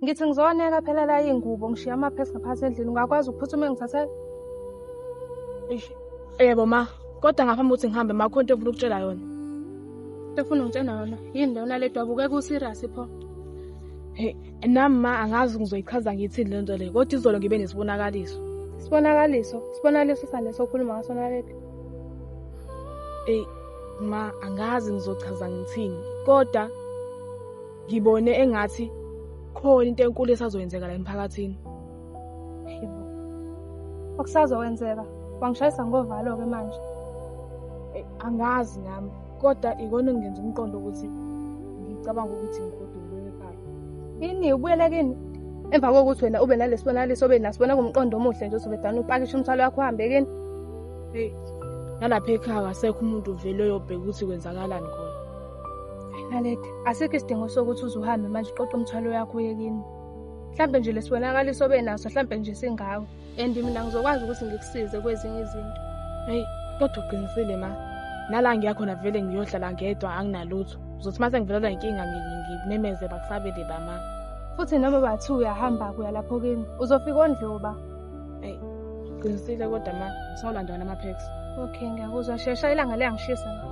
Ngithi ngizoneka phela la iy'ngubo ngishiya amaphesi ngaphakathi endlini ungakwazi ukuphuthuma engithathele? Eish, Yebo ma, kodwa ngaphambi kokuthi ngihambe ma khona into engifuna ukutshela yona. Into ofuna ungitshena yona yini leyona le dwabukeka userious pho? Hey, nami ma angazi ngizoyichaza ngithini le nto le, kodwa izolo ngibe nesibonakaliso. Isibonakaliso, isibonakaliso saleso okhuluma ngaso Naledi. Ey, ma angazi ngizochaza ngithini, kodwa ngibone engathi khona into enkulu esazoyenzeka la emphakathini. Yebo. Okusazokwenzeka, wangishayisa ngovalo-ke manje. Ey, angazi nami, kodwa ikona okungenza umqondo ukuthi ngicabanga ukuthi ngigoduke ngibuye ekhaya. Yini ubuyele kini? Emva kokuthi wena ube nalesibonakaliso obe naso bona ngumqondo omuhle nje uzobedana upakishe umthwalo wakho uhambe kini. Hey, nalapha ekhaya akasekho umuntu vele oyobheka ukuthi kwenzakalani khona. Naledi, asikho isidingo sokuthi uze uhambe manje uqoqe umthwalo wakho uye kini. Mhlambe nje lesibonakaliso obe naso mhlambe nje singawe. And mina ngizokwazi ukuthi ngikusize kwezinye izinto. Hey, kodwa uqinisile ma. Nala ngiya khona vele ngiyohlala ngedwa anginalutho. Uzothi mase ngivelelwa inkinga ngimemeze bakusabele bama. Futhi noma bathiwa uyahamba kuya lapho kini, uzofika ondluba. Hey, uqinisile kodwa ma, ngisawulanda wena ama-packs. Okay, ngiyakuzwa. Shesha ilanga liyangishisa.